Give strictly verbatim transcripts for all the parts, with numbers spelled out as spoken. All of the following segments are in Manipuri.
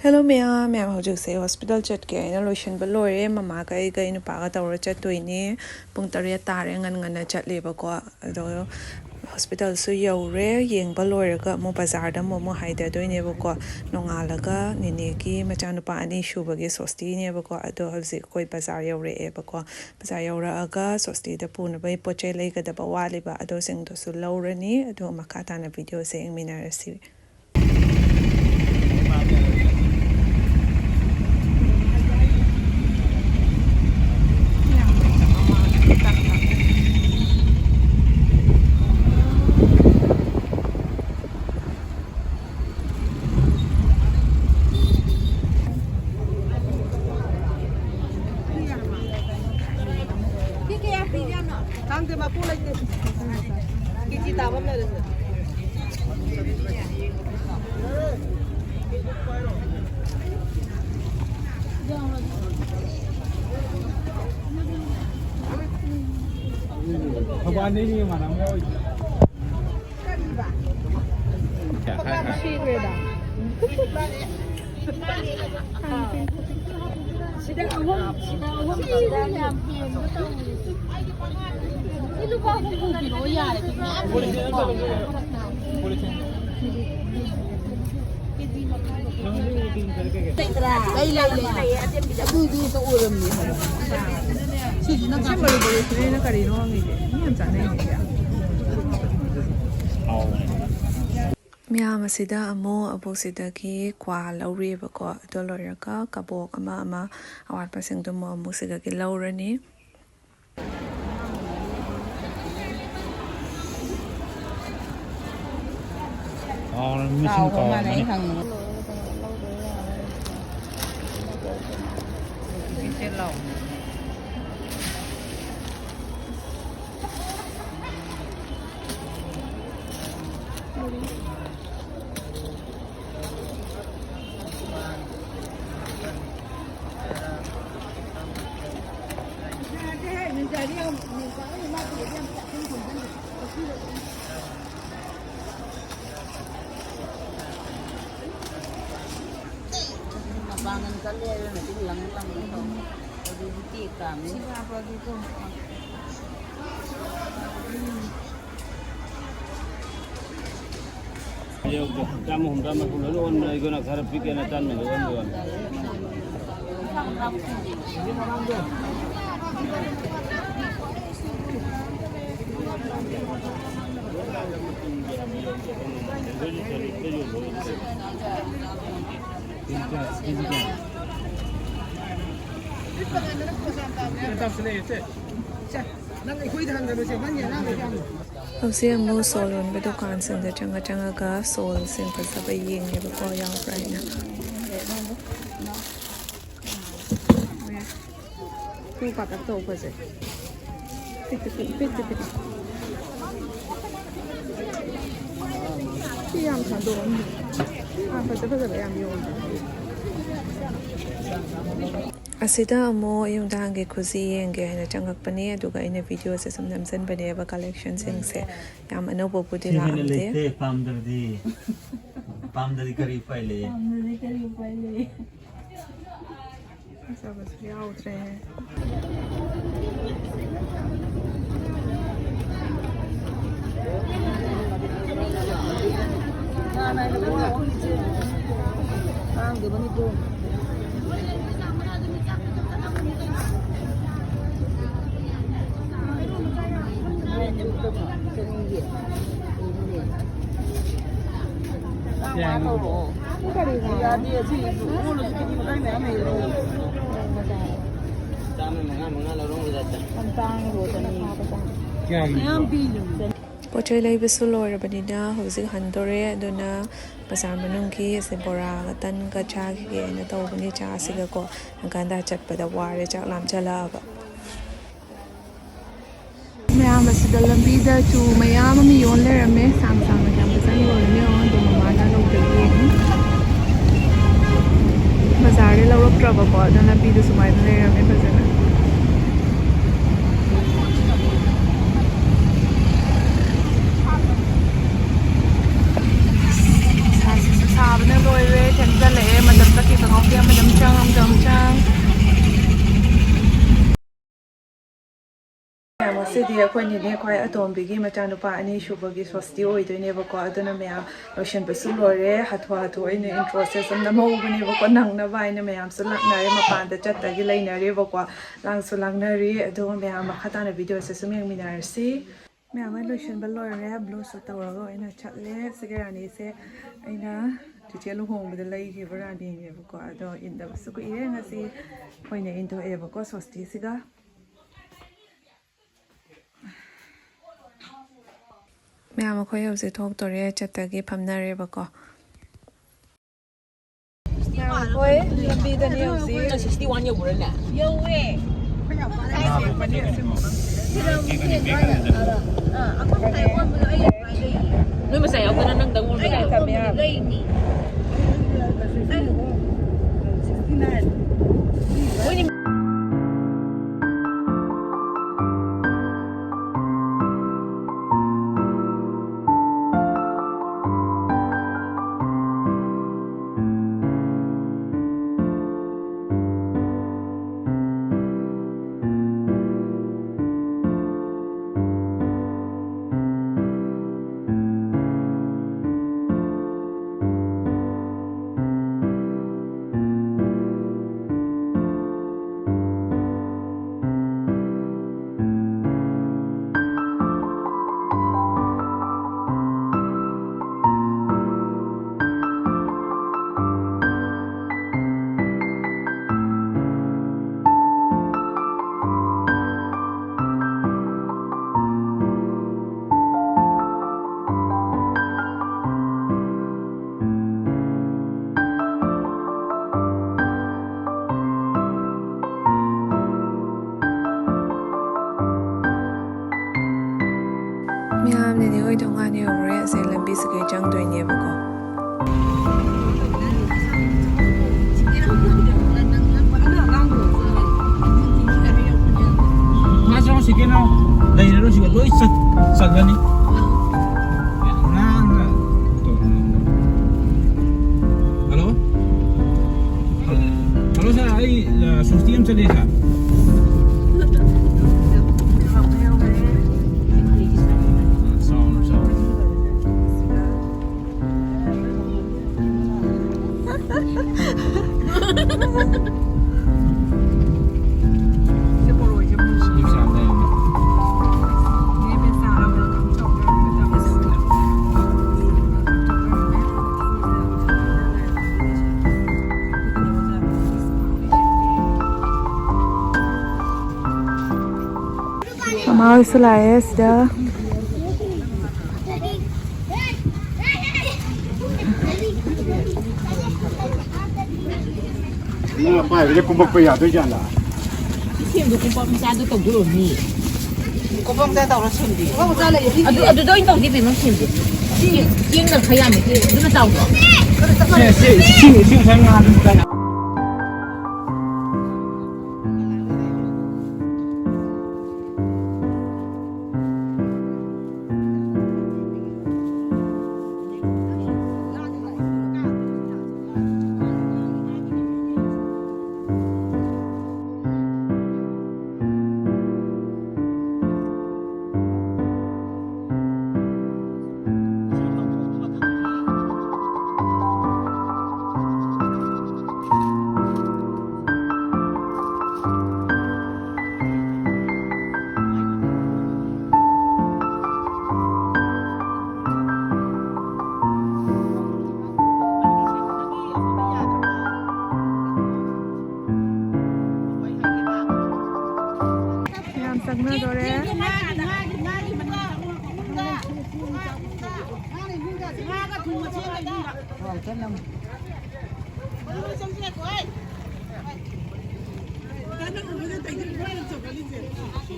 Hello ꯃꯌꯥꯝ, ꯃꯌꯥꯝ ꯍꯧꯖꯤꯛꯁꯦ ꯍꯣꯁꯄꯤꯇꯥꯜ ꯆꯠꯀꯦ ꯍꯥꯏꯅ ꯂꯣꯏꯁꯤꯟꯕ ꯂꯣꯏꯔꯦ꯫ ꯃꯃꯥꯒ ꯑꯩꯒ ꯏꯅꯨꯄꯥꯒ ꯇꯧꯔ ꯆꯠꯇꯣꯏꯅꯦ꯫ ꯄꯨꯡ ꯇꯔꯦꯠ ꯇꯥꯔꯦ, ꯉꯟ ꯉꯟꯅ ꯆꯠꯂꯦꯕꯀꯣ꯫ ꯑꯗꯣ ꯍꯣꯁꯄꯤꯇꯥꯜꯁꯨ ꯌꯧꯔꯦ꯫ ꯌꯦꯡꯕ ꯂꯣꯏꯔꯒ ꯑꯃꯨꯛ ꯕꯖꯥꯔꯗ ꯑꯃꯨꯛ, ꯑꯃꯨꯛ ꯍꯥꯏꯊꯗꯣꯏꯅꯦꯕꯀꯣ꯫ ꯅꯣꯡꯉꯥꯜꯂꯒ ꯅꯦꯅꯦꯒꯤ ꯃꯆꯥꯅꯨꯄꯥ ꯑꯅꯤ ꯁꯨꯕꯒꯤ ꯁꯣꯁꯇꯤꯅꯦꯕꯀꯣ꯫ ꯑꯗꯣ ꯍꯧꯖꯤꯛ ꯑꯩꯈꯣꯏ ꯕꯖꯥꯔ ꯌꯧꯔꯛꯑꯦꯕꯀꯣ꯫ ꯕꯖꯥꯔ ꯌꯧꯔꯛꯑꯒ ꯁꯣꯁꯇꯤꯗ ꯄꯨꯅꯕꯒꯤ ꯄꯣꯠ ꯆꯩ ꯂꯩꯒꯗꯕ ꯋꯥꯠꯂꯤꯕ, ꯑꯗꯨꯁꯤꯡꯗꯨꯁꯨ ꯂꯧꯔꯅꯤ꯫ ꯑꯗꯨꯒ ꯃꯈꯥ ꯇꯥꯅ ꯚꯤꯗꯤꯑꯣꯁꯦ ꯌꯦꯡꯃꯤꯟꯅꯔꯁꯤ꯫ ꯈꯪꯗꯦ, ꯃꯄꯨ ꯂꯩꯇꯦ꯫ ꯀꯦꯖꯤ ꯇꯥꯕ ꯑꯃ ꯂꯩꯔꯁꯦ꯫ ꯊꯧꯕꯥꯜꯗꯩꯅꯦ ꯏꯃꯥꯟꯅꯕ ꯑꯃ ꯌꯥꯎꯔꯤꯁꯦ꯫ ꯁꯤꯈ꯭ꯔꯦꯗ꯫ ꯁꯤꯗ ꯑꯍꯨꯝ, ꯁꯤꯗ ꯑꯍꯨꯝ, ꯁꯤꯗ ꯌꯥꯝ ꯍꯦꯟꯕ ꯇꯧꯔꯤꯁꯦ꯫ ꯁꯤ ꯂꯨꯄꯥ ꯍꯨꯝꯐꯨ ꯄꯤꯔꯛꯑꯣ ꯌꯥꯔꯦ꯫ ꯂꯩ, ꯂꯩ, ꯂꯩ꯫ ꯑꯗꯨꯗꯤ ꯑꯝꯇ ꯑꯣꯏꯔꯝꯃꯦ ꯍꯥꯏꯕ꯫ ꯁꯤꯁꯤꯅ ꯁꯤ ꯃꯔꯨ ꯃꯔꯨꯁꯤꯅ ꯀꯔꯤꯅꯣ ꯍꯪꯉꯤꯁꯦ? ꯃꯤ ꯌꯥꯝ ꯆꯥꯅꯩꯅꯦ ꯁꯤꯗ꯫ ꯃꯌꯥꯝ ꯑꯁꯤꯗ ꯑꯃꯨꯛ ꯑꯕꯣꯛꯁꯤꯗꯒꯤ ꯀ꯭ꯋꯥ ꯂꯧꯔꯤꯑꯕꯀꯣ꯫ ꯑꯗꯨ ꯂꯣꯏꯔꯒ ꯀꯕꯣꯛ ꯑꯃ ꯑꯃ ꯑꯋꯥꯠꯄꯁꯤꯡꯗꯨ ꯑꯃꯨꯛ ꯑꯃꯨꯛ ꯁꯤꯗꯒꯤ ꯂꯧꯔꯅꯤ꯫ ꯀꯥꯎꯔꯦ, ꯃꯤꯁꯤꯡ ꯀꯥꯎꯈ꯭ꯔ ꯃꯥꯜꯂꯦ, ꯀꯥꯎꯔꯝꯃꯅꯤ꯫ ꯑꯩ ꯍꯪꯉꯤꯅꯦ꯫ ꯄꯥꯡꯒꯟ ꯀꯜꯂꯦ ꯍꯥꯏꯕ ꯃꯇꯨꯡ ꯂꯪ ꯂꯪ ꯇꯧ꯫ ꯑꯗꯨꯗꯤ ꯇꯦꯛ ꯇꯥꯕꯅꯤ꯫ ꯆꯥꯝꯃ ꯍꯨꯝꯗ꯭ꯔꯥ ꯃꯔꯤꯐꯨ ꯂꯣꯏꯅ ꯑꯣꯟꯕꯅꯦ, ꯑꯩꯈꯣꯏꯅ ꯈꯔ ꯄꯤꯛꯑꯦꯅ ꯆꯥꯝꯃꯗ ꯑꯣꯟꯕ ꯋꯥꯅꯤ꯫ ꯅꯪ ꯑꯩꯈꯣꯏꯗ ꯍꯪꯒꯅꯨꯁꯦ, ꯅꯪꯒꯤ ꯑꯉꯥꯡꯗ ꯍꯪꯉꯨ꯫ ꯍꯧꯖꯤꯛ ꯑꯃꯨꯛ ꯁꯣꯜ ꯌꯣꯟꯕ ꯗꯨꯀꯥꯟꯁꯤꯡꯗ ꯆꯪꯉ ꯆꯪꯉꯒ ꯁꯣꯜꯁꯤꯡ ꯐꯖꯕ ꯌꯦꯡꯉꯦꯕꯀꯣ, ꯌꯥꯎꯕ꯭ꯔꯥ ꯍꯥꯏꯅ꯫ ꯇꯨ ꯄꯥꯇꯛ ꯇꯧꯕꯁꯦ꯫ ꯄꯤꯛꯇ ꯄꯤꯛ, ꯄꯤꯛꯇ ꯄꯤꯛ꯫ ꯁꯤ ꯌꯥꯝ ꯊꯥꯗꯣꯛꯑꯝꯃꯦ꯫ ꯑꯥ, ꯐꯖ ꯐꯖꯕ ꯌꯥꯝ ꯌꯣꯜꯂꯦ꯫ ꯑꯁꯤꯗ ꯑꯃꯨꯛ ꯑꯌꯨꯛ ꯅꯨꯡꯗꯥꯡꯒꯤ ꯈꯨꯖꯤ ꯌꯦꯡꯒꯦ ꯍꯥꯏꯅ ꯆꯪꯉꯛꯄꯅꯦ, ꯑꯗꯨꯒ ꯑꯩꯅ ꯚꯤꯗꯤꯑꯣꯁꯦ ꯁꯨꯝ ꯅꯝꯁꯤꯟꯕꯅꯦꯕ, ꯀꯂꯦꯛꯁꯟꯁꯤꯡꯁꯦ ꯌꯥꯝ ꯑꯅꯧꯕꯕꯨꯗꯤ ꯁꯤ ꯍꯦꯟꯅ ꯂꯥꯛꯑꯝꯗꯦ꯫ ꯂꯩꯇꯦ, ꯄꯥꯝꯗ꯭ꯔꯗꯤ꯫ ꯄꯥꯝꯗ꯭ꯔꯗꯤ ꯀꯔꯤ ꯎꯄꯥꯏ ꯂꯩ? ꯄꯥꯝꯗ꯭ꯔꯗꯤ ꯀꯔꯤ ꯎꯄꯥꯏ ꯂꯩ? ꯐꯖꯕꯁꯨ ꯌꯥꯎꯗ꯭ꯔꯦ꯫ ꯆꯥꯝꯃ ꯃꯉꯥ ꯃꯉꯥ ꯂꯧꯔꯣ꯫ ꯌꯥꯝ ꯇꯥꯡꯉꯦ꯫ ꯄꯣꯠ ꯆꯩ ꯂꯩꯕꯁꯨ ꯂꯣꯏꯔꯕꯅꯤꯅ ꯍꯧꯖꯤꯛ ꯍꯟꯗꯣꯔꯦ꯫ ꯑꯗꯨꯅ ꯕꯖꯥꯔ ꯃꯅꯨꯡꯒꯤ ꯑꯁꯦ ꯕꯣꯔꯥꯒ ꯇꯟꯒ ꯆꯥꯈꯤꯒꯦ ꯍꯥꯏꯅ ꯇꯧꯕꯅꯤ꯫ ꯆꯥꯁꯤꯒꯀꯣ꯫ ꯍꯪꯒꯠ ꯍꯟꯗ ꯆꯠꯄꯗ ꯋꯥꯔꯦ, ꯆꯥꯛ ꯂꯥꯝꯖꯜꯂꯛꯑꯕ꯫ ꯃꯌꯥꯝ ꯑꯁꯤꯗ ꯂꯝꯕꯤꯗ ꯆꯨ ꯃꯌꯥꯝ ꯑꯃ ꯌꯣꯟ ꯂꯩꯔꯝꯃꯦ꯫ ꯁꯥꯡ ꯁꯥꯡꯅ ꯀꯌꯥꯝ ꯐꯖꯅ ꯌꯣꯜꯂꯤꯅꯣ ꯌꯦꯡꯉꯣ꯫ ꯑꯗꯣ ꯃꯃꯥꯅ ꯂꯧꯗ꯭ꯔꯗꯤ ꯌꯦꯡꯉꯤ꯫ ꯕꯖꯥꯔꯗ ꯂꯧꯔꯛꯇ꯭ꯔꯕꯀꯣ, ꯑꯗꯣ ꯂꯝꯕꯤꯗ ꯁꯨꯃꯥꯏꯅ ꯂꯩꯔꯝꯃꯦ ꯐꯖꯅ꯫ ꯁꯥꯁꯤꯁꯨ ꯁꯥꯕꯅ ꯂꯣꯏꯔꯦ꯫ ꯊꯦꯡꯖꯜꯂꯛꯑꯦ꯫ ꯃꯇꯝ ꯆꯠꯈꯤꯕ ꯈꯪꯍꯧꯗꯦ꯫ ꯑꯃꯅ ꯁꯤꯗꯤ ꯑꯩꯈꯣꯏꯅꯤꯅꯦ ꯈ꯭ꯋꯥꯏ ꯑꯇꯣꯝꯕꯤꯒꯤ ꯃꯆꯥꯅꯨꯄꯥ ꯑꯅꯤꯁꯨꯕꯒꯤ ꯁꯣꯁꯇꯤ ꯑꯣꯏꯗꯣꯏꯅꯦꯕꯀꯣ꯫ ꯑꯗꯨꯅ ꯃꯌꯥꯝ ꯂꯣꯏꯁꯤꯟꯕꯁꯨ ꯂꯣꯏꯔꯦ꯫ ꯍꯥꯊꯨ ꯍꯥꯊꯨ ꯑꯩꯅ ꯏꯟꯇ꯭ꯔꯣꯁꯦ ꯁꯨꯝ ꯅꯝꯍꯧꯕꯅꯦꯕꯀꯣ, ꯅꯪꯅꯕ ꯍꯥꯏꯅ꯫ ꯃꯌꯥꯝꯁꯨ ꯂꯥꯛꯅꯔꯦ, ꯃꯄꯥꯟꯗ ꯆꯠꯇꯒꯤ ꯂꯩꯅꯔꯦꯕꯀꯣ, ꯂꯥꯡꯁꯨ ꯂꯥꯡꯅꯔꯤ꯫ ꯑꯗꯨꯒ ꯃꯌꯥꯝ ꯃꯈꯥ ꯇꯥꯅ ꯚꯤꯗꯤꯑꯣꯁꯦ ꯁꯨꯝ ꯌꯦꯡꯃꯤꯟꯅꯔꯁꯤ꯫ ꯃꯌꯥꯝ ꯑꯩ ꯂꯣꯏꯁꯤꯟꯕ ꯂꯣꯏꯔꯦ, ꯕ꯭ꯂꯨ ꯁꯨꯠ ꯇꯧꯔꯒ ꯑꯣꯏꯅ ꯆꯠꯂꯦ꯫ ꯁꯤꯒꯤ ꯔꯥꯅꯤꯁꯦ ꯑꯩꯅ ꯆꯤꯆꯦ ꯂꯨꯍꯣꯡꯕꯗ ꯂꯩꯈꯤꯕ ꯔꯥꯅꯤꯅꯦꯕꯀꯣ꯫ ꯑꯗꯣ ꯏꯟꯗꯕꯁꯨ ꯀꯨꯏꯔꯦ, ꯉꯁꯤ ꯑꯩꯈꯣꯏꯅ ꯏꯟꯊꯣꯛꯑꯦꯕꯀꯣ ꯁꯣꯁꯇꯤꯁꯤꯒ꯫ ꯃꯌꯥꯝ ꯑꯩꯈꯣꯏ ꯍꯧꯖꯤꯛ ꯊꯣꯛꯇꯣꯔꯦ, ꯆꯠꯇꯒꯤ ꯐꯝꯅꯔꯦꯕꯀꯣ꯫ ꯃꯌꯥꯝ ꯑꯩꯈꯣꯏ ꯂꯝꯕꯤꯗꯅꯦ ꯍꯧꯖꯤꯛ꯫ ꯅꯪ ꯁꯤꯛꯁꯇꯤ ꯋꯥꯟ ꯌꯧꯕ꯭ꯔꯅꯦ? ꯌꯧꯋꯦ꯫ ꯅꯣꯏ ꯃꯆꯥ ꯌꯥꯎꯗꯅ ꯅꯪꯗꯪ ꯑꯣꯟꯕ ꯌꯥꯏ꯫ ꯃꯌꯥꯝ ꯅꯦꯅꯦ ꯍꯣꯏ ꯊꯣꯡꯒꯥꯟ ꯌꯧꯔꯦ꯫ ꯑꯁꯦ ꯂꯝꯕꯤꯁꯦ ꯀꯩ ꯆꯪꯗꯣꯏꯅꯦꯕꯀꯣ꯫ ꯃꯥꯁꯨ ꯍꯧꯖꯤꯛꯀꯤꯅꯣ ꯂꯩꯔꯔꯣꯏ, ꯁꯤꯒ ꯂꯣꯏ ꯆꯠ-, ꯆꯠꯂꯅꯤ꯫ ꯉꯥꯡꯅ ꯇꯧ-, ꯍꯜꯂꯣ? ꯍꯜꯂꯣ ꯁꯥꯔ, ꯑꯩ, ꯑ, ꯁꯣꯁꯇꯤ ꯑꯃ ꯆꯠꯂꯦ ꯁꯥꯔ꯫ ꯁꯤ ꯕꯣꯔꯣꯏꯁꯦ ꯃꯨꯜꯂꯦ꯫ ꯁꯤꯁꯨ ꯌꯥꯝ ꯂꯩꯔꯝꯃꯦ꯫ ꯃꯃꯥ ꯍꯣꯏꯁꯨ ꯂꯥꯛꯑꯦ ꯁꯤꯗ꯫ ꯅꯪꯅ ꯄꯥꯏꯕꯁꯦ ꯀꯨꯝꯃꯛꯄ ꯌꯥꯗꯣꯏ ꯖꯥꯠꯂꯥ? ꯁꯦꯝꯗꯣ ꯀꯣꯝꯄꯥꯛ ꯃꯆꯥꯗꯣ ꯇꯧꯗꯣꯏ ꯑꯣꯏꯔꯝꯅꯤ꯫ ꯀꯣꯝꯄꯥꯛ ꯃꯆꯥ ꯇꯧꯔ ꯁꯦꯝꯗꯤ꯫ ꯀꯣꯝꯄꯥꯛ ꯃꯆꯥ ꯂꯩꯌꯦ, ꯁꯤ ꯑꯗꯨ, ꯑꯗꯨꯗ ꯑꯣꯏꯅ ꯇꯧꯗꯦ ꯕꯦꯝꯃ, ꯁꯦꯝꯗꯣ꯫ ꯁꯤ ꯆꯦꯡꯅ ꯈꯔ ꯌꯥꯝꯃꯤ, ꯁꯤ ꯑꯗꯨꯅ ꯆꯥꯎꯗ꯭ꯔꯣ? ꯁꯤ, ꯁꯤ, ꯁꯤ, ꯁꯤ ꯉꯁꯥꯏ ꯉꯥꯗꯨ ꯀꯥꯏ? ꯌꯥꯝ ꯆꯪꯅꯗꯣꯔꯦ꯫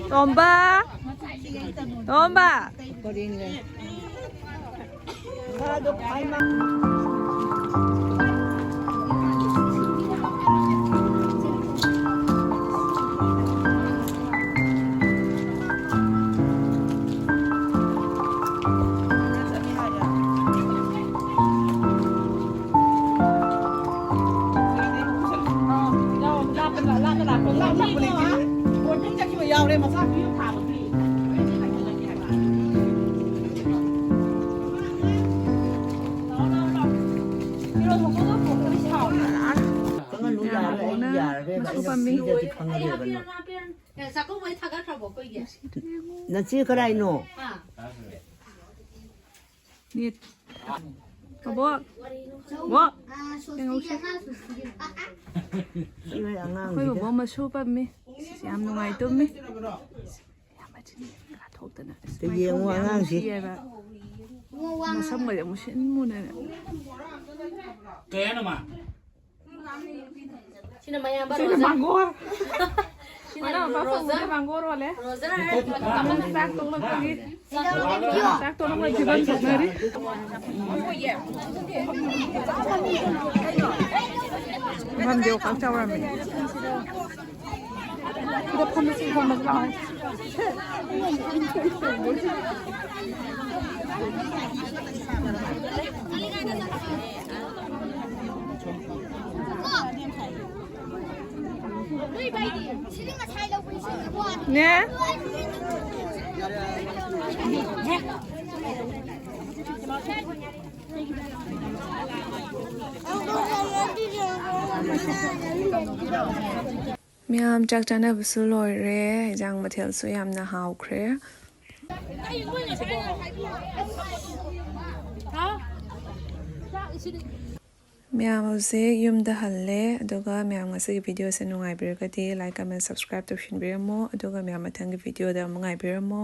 ꯇꯣꯝꯕ! ꯇꯣꯝꯕ! ꯄꯥꯝꯃꯤ꯫ ꯁꯤꯗꯗꯤ ꯈꯪꯉꯔꯣꯏꯕ ꯅꯪ꯫ ꯆꯥꯛꯀꯧꯕꯩ ꯊꯥꯒꯠꯈ꯭ꯔꯕꯣ ꯑꯩꯈꯣꯏꯒꯤ? ꯅꯆꯦ ꯀꯗꯥꯏꯅꯣ? ꯑꯥ꯫ ꯅꯤꯠ꯫ ꯕꯣꯛ꯫ ꯕꯣꯛ꯫ ꯌꯦꯡꯍꯧꯁꯤ꯫ ꯁꯤ ꯅꯣꯏ ꯑꯉꯥꯡꯁꯤꯗ꯫ ꯑꯩꯈꯣꯏ ꯕꯣꯕꯣꯛ ꯃꯁꯨ ꯄꯝꯃꯤ꯫ ꯌꯥꯝ ꯅꯨꯡꯉꯥꯏ ꯇꯨꯝꯃꯤ꯫ ꯌꯥꯝ ꯃꯆꯤꯟ ꯀꯥꯊꯣꯛꯇꯅ꯫ ꯑꯁ, ꯌꯦꯡꯉꯨ ꯃꯥꯏꯊꯣꯡ ꯌꯥꯝ ꯑꯉꯥꯡꯁꯤ꯫ ꯅꯨꯡꯁꯤꯌꯦꯕ꯫ ꯃꯁꯝꯒꯁꯦ ꯃꯨꯁꯤꯟ ꯃꯨꯅꯅꯦ꯫ ꯀꯩ ꯍꯥꯏꯅꯣ ꯃꯥ? ꯁꯤꯅ ꯃꯌꯥꯝꯕ ꯁꯤꯅ ꯔꯣꯖꯔ꯫ ꯃꯥꯡꯒꯣꯔ꯫ ꯁꯤꯅ ꯃꯅꯥꯎ ꯃꯄꯥ ꯔꯣꯖꯔ꯫ ꯐꯪꯕꯁꯦ ꯃꯥꯡꯒꯣꯔ ꯑꯣꯜꯂꯦ꯫ ꯔꯣꯖꯔ ꯍꯥꯏꯔ ꯆꯥꯛ ꯇꯣꯛꯂꯛꯄꯒꯤ꯫ ꯆꯥꯛ ꯇꯣꯛꯂꯛꯄꯒꯤ ꯐꯤꯕꯝ ꯇꯧꯅꯔꯤ꯫ ꯐꯤꯕꯝꯗꯤ ꯑꯣꯀꯥꯛ ꯆꯥꯎꯔꯝꯃꯦ꯫ ꯁꯤꯗ ꯐꯝꯃꯁꯤ, ꯐꯝꯃꯁꯤ ꯂꯥꯛꯑꯣ꯫ ꯅꯦ꯫ ꯃꯌꯥꯝ ꯆꯥꯛ ꯆꯥꯅꯕꯁꯨ ꯂꯣꯏꯔꯦ, ꯍꯦꯟꯖꯥꯡ ꯃꯊꯦꯜꯁꯨ ꯌꯥꯝꯅ ꯍꯥꯎꯈ꯭ꯔꯦ꯫ ꯃꯌꯥꯝ ꯍꯧꯖꯤꯛ ꯌꯨꯝꯗ ꯍꯜꯂꯦ, ꯑꯗꯨꯒ ꯃꯌꯥꯝ ꯉꯁꯤꯒꯤ video ꯁꯦ ꯅꯨꯡꯉꯥꯏꯕꯤꯔꯒꯗꯤ like, comment, subscribe ꯇꯧꯁꯤꯟꯕꯤꯔꯝꯃꯣ, ꯑꯗꯨꯒ ꯃꯌꯥꯝ ꯃꯊꯪꯒꯤ video ꯗ ꯑꯃꯨꯛ ꯉꯥꯏꯕꯤꯔꯝꯃꯣ꯫